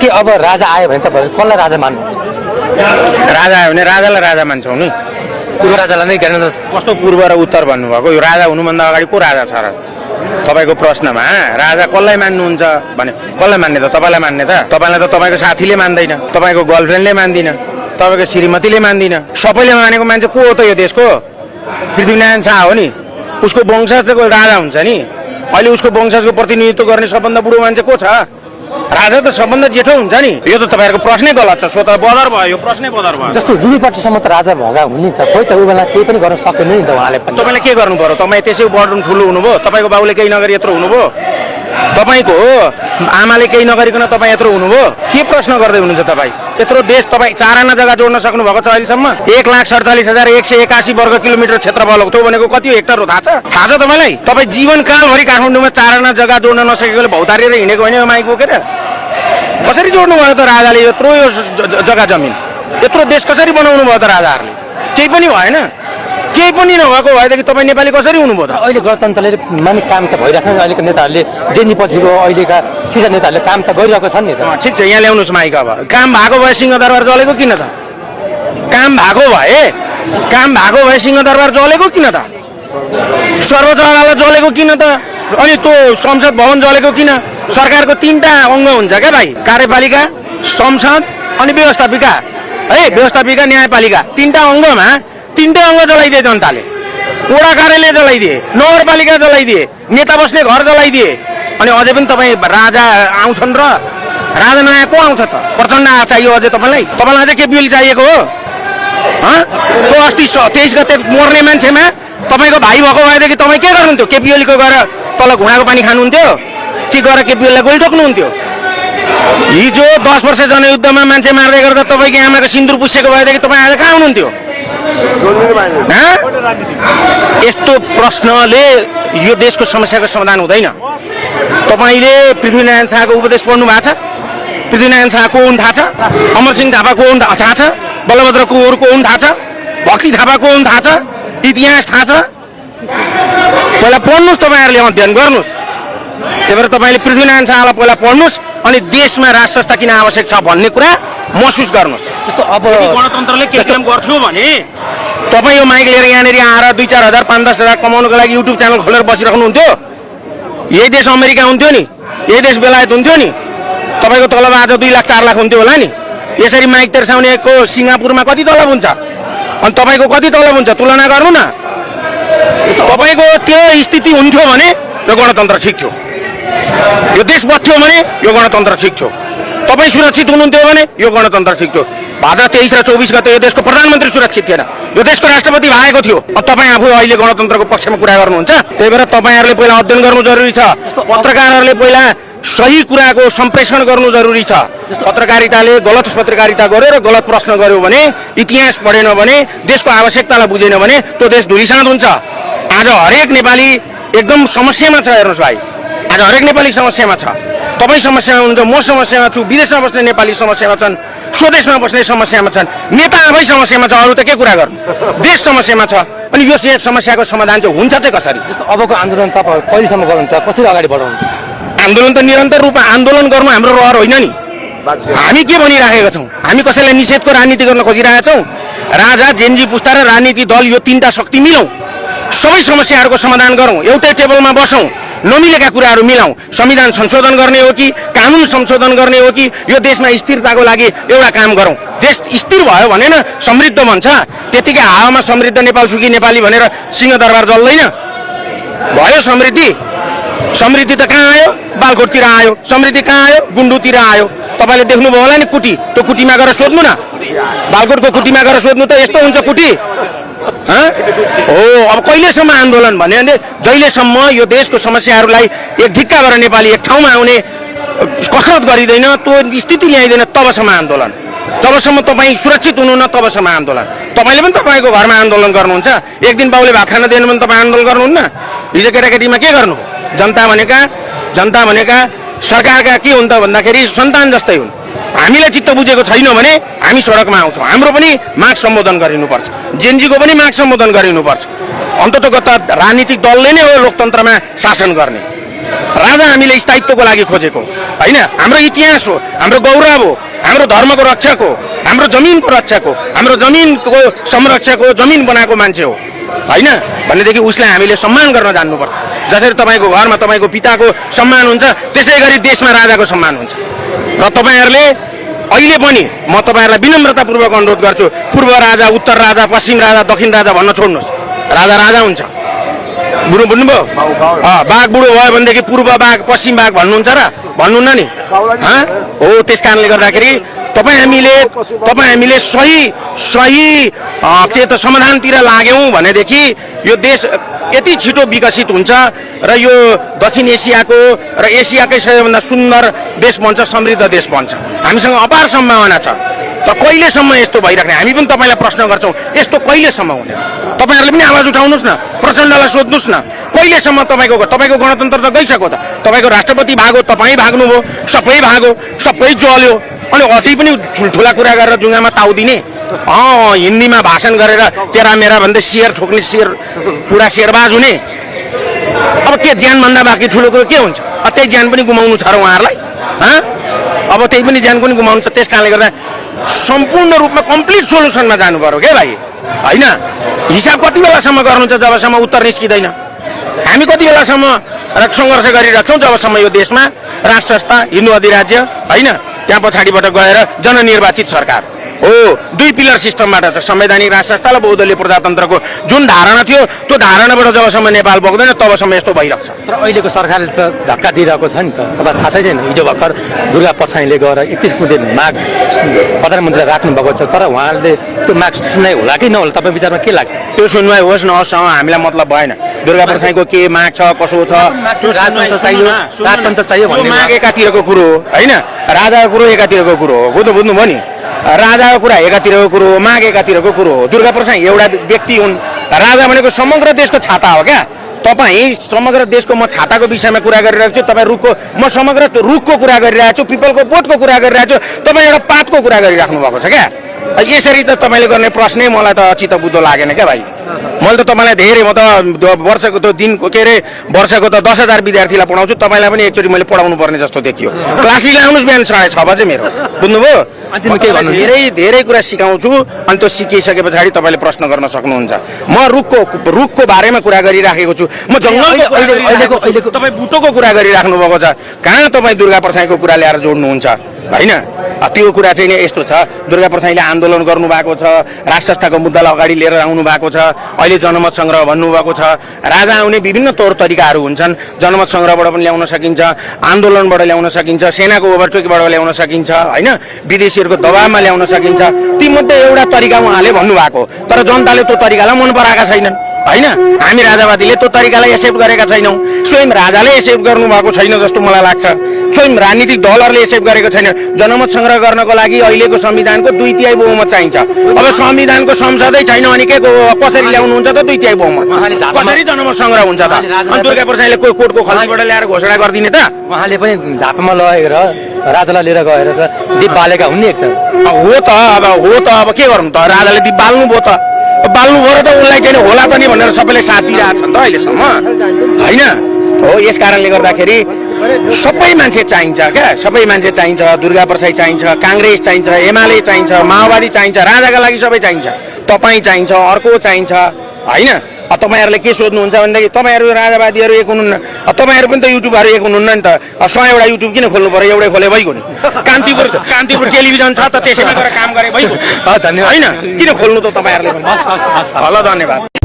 के अब राजा आयो भने तपाईहरु कसलाई राजा मान्नु? राजा आयो भने राजालाई राजा मान्छौँ नि। पूर्व राजालाई नै गर्न कस्तो पूर्व र उत्तर भन्नुभएको? यो राजा हुनुभन्दा अगाडि को राजा छ र? तपाईँको प्रश्नमा राजा कसलाई मान्नुहुन्छ भने कसलाई मान्ने त? तपाईँलाई मान्ने त? तपाईँलाई त तपाईँको साथीले मान्दैन, तपाईँको गर्लफ्रेन्डले मान्दिन, तपाईँको श्रीमतीले मान्दिन। सबैले मानेको मान्छे को हो त यो देशको? पृथ्वीनारायण शाह हो नि। उसको वंशजको राजा हुन्छ नि। अहिले उसको वंशजको प्रतिनिधित्व गर्ने सबभन्दा बुढो मान्छे को छ? राजा त सबभन्दा जेठो हुन्छ नि। यो त तपाईँहरूको प्रश्नै गलत छ। स्वतः बदर भयो, यो प्रश्नै बदर भयो। जस्तो दुईपट्टिसम्म त राजा भगा हुने त, खोइ त उ बेला केही पनि गर्न सकेन नि त उहाँले पनि। तपाईँले के गर्नु पर्यो? तपाईँ त्यसै बढ्नु ठुलो हुनुभयो, तपाईँको बाबुले केही नगरी यत्रो हुनुभयो, तपाईँको आमाले केही नगरिकन तपाईँ यत्रो हुनुभयो। के प्रश्न गर्दै हुनुहुन्छ तपाईँ? यत्रो देश तपाईँ 4 आना जग्गा जोड्न सक्नु भएको छ अहिलेसम्म? 1,47,181 वर्ग किलोमिटर क्षेत्रफल हो। त्यो भनेको कति हो हेक्टर हो थाहा छ? थाहा छ तपाईँलाई? तपाईँ जीवनकालभरि काठमाडौँमा 4 आना जग्गा जोड्न नसकेकोले भौतारिएर हिँडेको होइन यो माइक बोकेर? कसरी जोड्नु भयो त राजाले यत्रो यो जग्गा जमिन? यत्रो देश कसरी बनाउनु भयो त राजाहरूले? केही पनि भएन। केही पनि नभएको भएदेखि तपाईँ नेपाली कसरी हुनुभयो त? अहिले गणतन्त्रले माने काम त भइरहेको छ। अहिलेको नेताहरूले जेनी पछिको अहिलेका सिजन नेताहरूले काम त गरिरहेको छन् नि त। ठिक छ, यहाँ ल्याउनुहोस् माइक। अब काम भएको भए सिंहदरबार जलेको किन त? काम भएको भए सिंहदरबार जलेको किन त? सर्वोच्च अदालत जलेको किन त? अनि त्यो संसद भवन जलेको किन? सरकारको 3टा अङ्ग हुन्छ क्या भाइ, कार्यपालिका, संसद अनि व्यवस्थापिका है। व्यवस्थापिका, न्यायपालिका 3टा अङ्गमा 3टै अङ्ग जलाइदिए जनताले। वडा कार्यालय जलाइदिए, नगरपालिका जलाइदिए, नेता बस्ने घर जलाइदिए। अनि अझै पनि तपाईँ राजा आउँछन् र राजा नयाँ को आउँछ त? प्रचण्ड चाहियो अझै तपाईँलाई? तपाईँलाई अझै केपी ओली चाहिएको हो? त्यो अस्ति 23 गते मर्ने मान्छेमा तपाईँको भाइ भएको भएदेखि तपाईँ के गर्नुहुन्थ्यो? केपी ओलीको गएर तल घुँडाको पानी खानुहुन्थ्यो कि गएर केपी ओलीलाई गोली ठोक्नुहुन्थ्यो? हिजो 10 वर्ष जनयुद्धमा मान्छे मार्दै गर्दा तपाईँको आमाको सिन्दुर पुसेको भएदेखि तपाईँ आज कहाँ हुनुहुन्थ्यो? यस्तो प्रश्नले यो देशको समस्याको समाधान हुँदैन। तपाईँले पृथ्वीनारायण शाहको उपदेश पढ्नु भएको छ? पृथ्वीनारायण शाह को हुन् थाहा छ? अमरसिंह थापा को हुन् थाहा छ? बलभद्र कुँवर को हुन् थाहा छ? भक्ति थापा को हुन् थाहा छ? इतिहास थाहा छ? पहिला पढ्नुहोस्, तपाईँहरूले अध्ययन गर्नुहोस्। त्यही भएर तपाईँले पृथ्वीनारायण शाहलाई पहिला पढ्नुहोस् अनि देशमा राज संस्था किन आवश्यक छ भन्ने कुरा महसुस गर्नुहोस्। जस्तो अब गणतन्त्रले के काम गर्थ्यो भने तपाईँ यो माइक लिएर यहाँनिर आएर 2-4 हजार 5-10 हजार कमाउनुको लागि युट्युब च्यानल खोलेर बसिराख्नुहुन्थ्यो? यही देश अमेरिका हुन्थ्यो नि? यही देश बेलायत हुन्थ्यो नि? तपाईँको तलब आज 2 लाख 4 लाख हुन्थ्यो होला नि? यसरी माइक तेर्साउनेको सिङ्गापुरमा कति तलब हुन्छ अनि तपाईँको कति तलब हुन्छ? तुलना गर्नु न। तपाईँको त्यो स्थिति हुन्थ्यो भने यो गणतन्त्र ठिक थियो। यो देश बच्थ्यो भने यो गणतन्त्र ठिक थियो। तपाईँ सुरक्षित हुनुहुन्थ्यो भने यो गणतन्त्र ठिक थियो। भाद्र 23 र 24 गते यो देशको प्रधानमन्त्री सुरक्षित थिएन, यो देशको राष्ट्रपति भएको थियो। तपाईँ आफू अहिले गणतन्त्रको पक्षमा कुरा गर्नुहुन्छ। त्यही भएर तपाईँहरूले पहिला अध्ययन गर्नु जरुरी छ। पत्रकारहरूले पहिला सही कुराको सम्प्रेषण गर्नु जरुरी छ। पत्रकारिताले गलत पत्रकारिता गर्यो र गलत प्रश्न गर्यो भने, इतिहास पढेन भने, देशको आवश्यकतालाई बुझेन भने त्यो देश धुलिसात हुन्छ। आज हरेक नेपाली एकदम समस्यामा छ। हेर्नुहोस् भाइ, आज हरेक नेपाली समस्यामा छ। तपाईँ समस्यामा हुनुहुन्छ, म समस्यामा छु, विदेशमा बस्ने नेपाली समस्यामा छन्, स्वदेशमा बस्ने समस्यामा छन्, नेता आफै समस्यामा छ, अरू त के कुरा गर्नु? देश समस्यामा छ। अनि यो समस्याको समाधान चाहिँ हुन्छ चाहिँ कसरी? अबको आन्दोलन तपाईँ कहिलेसम्म गर्नुहुन्छ? कसरी अगाडि बढाउनुहुन्छ? आन्दोलन त निरन्तर रूपमा आन्दोलन गर्नु हाम्रो रहर होइन नि। हामी के भनिराखेका छौँ? हामी कसैलाई निषेधको राजनीति गर्न खोजिरहेका छौँ? राजा, जेनजी पुस्ता र राजनीति दल यो 3टा शक्ति मिलौँ, सबै समस्याहरूको समाधान गरौँ, एउटै टेबलमा बसौँ, नमिलेका कुराहरू मिलाउँ। संविधान संशोधन गर्ने हो कि कानुन संशोधन गर्ने हो कि यो देशमा स्थिरताको लागि एउटा काम गरौँ। देश स्थिर भयो भने न समृद्ध बन्छ। त्यतिकै हावामा समृद्ध नेपाल सुखी नेपाली भनेर सिंहदरबार जल्दैन। भयो समृद्धि? समृद्धि त कहाँ आयो? बालकोटतिर आयो। समृद्धि कहाँ आयो? गुन्डुतिर आयो। तपाईँले देख्नुभयो होला नि कुटी, त्यो कुटीमा गएर सोध्नु न। बालकोटको कुटीमा गएर सोध्नु त यस्तो हुन्छ कुटी? हो। अब कहिलेसम्म आन्दोलन भने जहिलेसम्म यो देशको समस्याहरूलाई एक ढिक्का गरेर नेपाली एक ठाउँमा आउने कसरत गरिँदैन, त्यो स्थिति ल्याइँदैन, तबसम्म आन्दोलन। जबसम्म तपाईँ सुरक्षित हुनुहुन्न तबसम्म आन्दोलन। तपाईँले पनि तपाईँको घरमा आन्दोलन गर्नुहुन्छ। एक दिन बाउले भात खान दिएन भने तपाईँ आन्दोलन गर्नुहुन्न? हिजो केटाकेटीमा के गर्नु? जनता भनेका सरकारका के हुन् त भन्दाखेरि सन्तान जस्तै हुन्। हामीलाई चित्त बुझेको छैन भने हामी सडकमा आउँछौँ। हाम्रो पनि माग सम्बोधन गरिनुपर्छ, जेनजीको पनि माग सम्बोधन गरिनुपर्छ। अन्ततः राजनीतिक दलले नै हो लोकतन्त्रमा शासन गर्ने। राजा हामीले स्थायित्वको लागि खोजेको होइन, हाम्रो इतिहास हो, हाम्रो गौरव हो, हाम्रो धर्मको रक्षक हो, हाम्रो जमिनको रक्षक हो, हाम्रो जमिनको संरक्षक हो, जमिन बनाएको मान्छे हो होइन भनेदेखि उसलाई हामीले सम्मान गर्न जान्नुपर्छ। जसरी तपाईँको घरमा तपाईँको पिताको सम्मान हुन्छ त्यसै गरी देशमा राजाको सम्मान हुन्छ। र तपाईँहरूले अहिले पनि म तपाईँहरूलाई विनम्रतापूर्वक अनुरोध गर्छु, पूर्व राजा, उत्तर राजा, पश्चिम राजा, दक्षिण राजा भन्न छोड्नुहोस्। राजा राजा हुन्छ। बुढो बुझ्नुभयो? बाघ बुढो भयो भनेदेखि पूर्व बाघ पश्चिम बाघ भन्नुहुन्छ र भन्नुहुन्न नि? हो, त्यस कारणले गर्दाखेरि तपाईँ हामीले सही के त समाधानतिर लाग्यौँ भनेदेखि यो देश यति छिटो विकसित हुन्छ र यो दक्षिण एसियाको र एसियाकै सबैभन्दा सुन्दर देश बन्छ, समृद्ध देश बन्छ। हामीसँग अपार सम्भावना छ। त कहिलेसम्म यस्तो भइराख्ने? हामी पनि तपाईँलाई प्रश्न गर्छौँ, यस्तो कहिलेसम्म हुने? तपाईँहरूले पनि आवाज उठाउनुहोस् न, प्रचण्डलाई सोध्नुहोस् न, कहिलेसम्म तपाईँको गणतन्त्र त गइसक्यो त, तपाईँको राष्ट्रपति भागो, तपाईँ भाग्नुभयो, सबै जल्यो, अनि अझै पनि ठुल्ठुला कुरा गरेर जुङ्गामा ताउ दिने, हिन्दीमा भाषण गरेर तेरा मेरा भन्दै सियर ठोक्ने, पुरा शेरबाज हुने। अब के ज्यानभन्दा बाँकी ठुलो कुरो के हुन्छ? त्यही ज्यान पनि गुमाउनु छ र उहाँहरूलाई? अब त्यही पनि ज्यान पनि गुमाउनु छ। त्यस कारणले गर्दा सम्पूर्ण रूपमा कम्प्लिट सोल्युसनमा जानु पर्यो क्या भाइ होइन। हिसाब कति बेलासम्म गर्नुहुन्छ जबसम्म उत्तर निस्किँदैन? हामी कति बेलासम्म सङ्घर्ष गरिरहेको छौँ जबसम्म यो देशमा राज संस्था, हिन्दू अधिराज्य होइन, त्यहाँ पछाडिबाट गएर जननिर्वाचित सरकार हो, 2 पिलर सिस्टमबाट छ, संवैधानिक राज संस्था र बहुदलीय प्रजातन्त्रको जुन धारणा थियो त्यो धारणाबाट जबसम्म नेपाल बग्दैन तबसम्म यस्तो भइरहेको छ। तर अहिलेको सरकारले त धक्का दिइरहेको छ नि त, तपाईँलाई थाहा छैन? हिजो भर्खर दुर्गा परसाईले गएर 31 बुँदे माग प्रधानमन्त्रीलाई राख्नुभएको छ, तर उहाँले त्यो माग सुन्नाइ होला कि नहोला तपाईँ विचारमा के लाग्छ? त्यो सुनवाई होस् नहोस् हामीलाई मतलब भएन। दुर्गा परसाईको के माग छ, कसो छ, राजतन्त्र चाहियो भन्ने माग एकातिरको कुरो हो होइन, राजाको कुरो एकातिरको कुरो हो। बुझ्नुभयो नि? राजाको कुरा एकातिरको कुरो हो, माग एकातिरको कुरो हो। दुर्गा परसाई एउटा व्यक्ति हुन्, राजा भनेको समग्र देशको छाता हो क्या। तपाईँ समग्र देशको म छाताको विषयमा कुरा गरिरहेको छु, तपाईँ म समग्र रुखको कुरा गरिरहेको छु, पिपलको बोटको कुरा गरिरहेको छु, तपाईँ एउटा पातको कुरा गरिराख्नु भएको छ क्या। यसरी त तपाईँले गर्ने प्रश्नै मलाई त चित्त बुद्धो लागेन क्या भाइ। मैले त तपाईँलाई धेरै, म त वर्षको त दिनको के अरे वर्षको त 10,000 विद्यार्थीलाई पढाउँछु, तपाईँलाई पनि एकचोटि मैले पढाउनु पर्ने जस्तो देखियो। क्लास लिएर आउनुहोस् बिहान 6:30 बजे मेरो, बुझ्नुभयो? धेरै कुरा सिकाउँछु, अनि त्यो सिकिसके पछाडि तपाईँले प्रश्न गर्न सक्नुहुन्छ। म रुखको बारेमा कुरा गरिराखेको छु, म जङ्गलको तपाईँ बुटोको कुरा गरिराख्नु भएको छ, कहाँ तपाईँ दुर्गा परसाईको कुरा ल्याएर जोड्नुहुन्छ होइन? त्यो कुरा चाहिँ नि यस्तो छ, दुर्गा परसाईले आन्दोलन गर्नुभएको छ, राज संस्थाको मुद्दालाई अगाडि लिएर आउनु भएको छ, अहिले जनमत सङ्ग्रह भन्नुभएको छ। राजा आउने विभिन्न तौर तरिकाहरू हुन्छन्, जनमत सङ्ग्रहबाट पनि ल्याउन सकिन्छ, आन्दोलनबाट ल्याउन सकिन्छ, सेनाको ओभरचोकीबाट ल्याउन सकिन्छ होइन, विदेशीहरूको दबावमा ल्याउन सकिन्छ। तीमध्ये एउटा तरिका उहाँले भन्नुभएको, तर जनताले त्यो तरिकालाई मन पराएका छैनन् होइन। हामी राजावादीले त्यो तरिकालाई एक्सेप्ट गरेका छैनौँ, स्वयं राजाले एक्सेप्ट गर्नुभएको छैन जस्तो मलाई लाग्छ, स्वयं राजनीतिक दलहरूले एक्सेप्ट गरेको छैन। जनमत सङ्ग्रह गर्नको लागि अहिलेको संविधानको 2/3 बहुमत चाहिन्छ। अब संविधानको संसदै छैन अनि के कसरी ल्याउनुहुन्छ त 2/3 बहुमत? कसरी जनमत सङ्ग्रह हुन्छ त? अनि दुर्गा परसाईले कोही कोर्टको खल्तीबाट ल्याएर घोषणा गरिदिने त? उहाँले पनि झापामा लगेर राजालाई लिएर गएर त दीप बालेका हुन् नि एक त। हो त अब के गर्नु त? राजाले दीप बाल्नुभयो त, बाल्नु भयो त उसलाई चाहिँ होला पनि भनेर सबैले साथ दिइरहेको छ नि त अहिलेसम्म होइन। हो, यस कारणले गर्दाखेरि सबै मान्छे चाहिन्छ क्या, सबै मान्छे चाहिन्छ। दुर्गा परसाई चाहिन्छ, काङ्ग्रेस चाहिन्छ, एमाले चाहिन्छ, माओवादी चाहिन्छ, राजाका लागि सबै चाहिन्छ, तपाईँ चाहिन्छ, अर्को चाहिन्छ होइन। तपाईँहरूले के सोध्नुहुन्छ भनेदेखि तपाईँहरू राजावादीहरू एक हुनुहुन्न, तपाईँहरू पनि त युट्युबहरू एक हुनुहुन्न नि त। 100 युट्युब किन खोल्नु पर्यो? एउटै खोले भइगयो नि। कान्तिपुर टेलिभिजन छ त, त्यसैमा गएर काम गरे भइगयो होइन, किन खोल्नु त तपाईँहरूले? ल, धन्यवाद।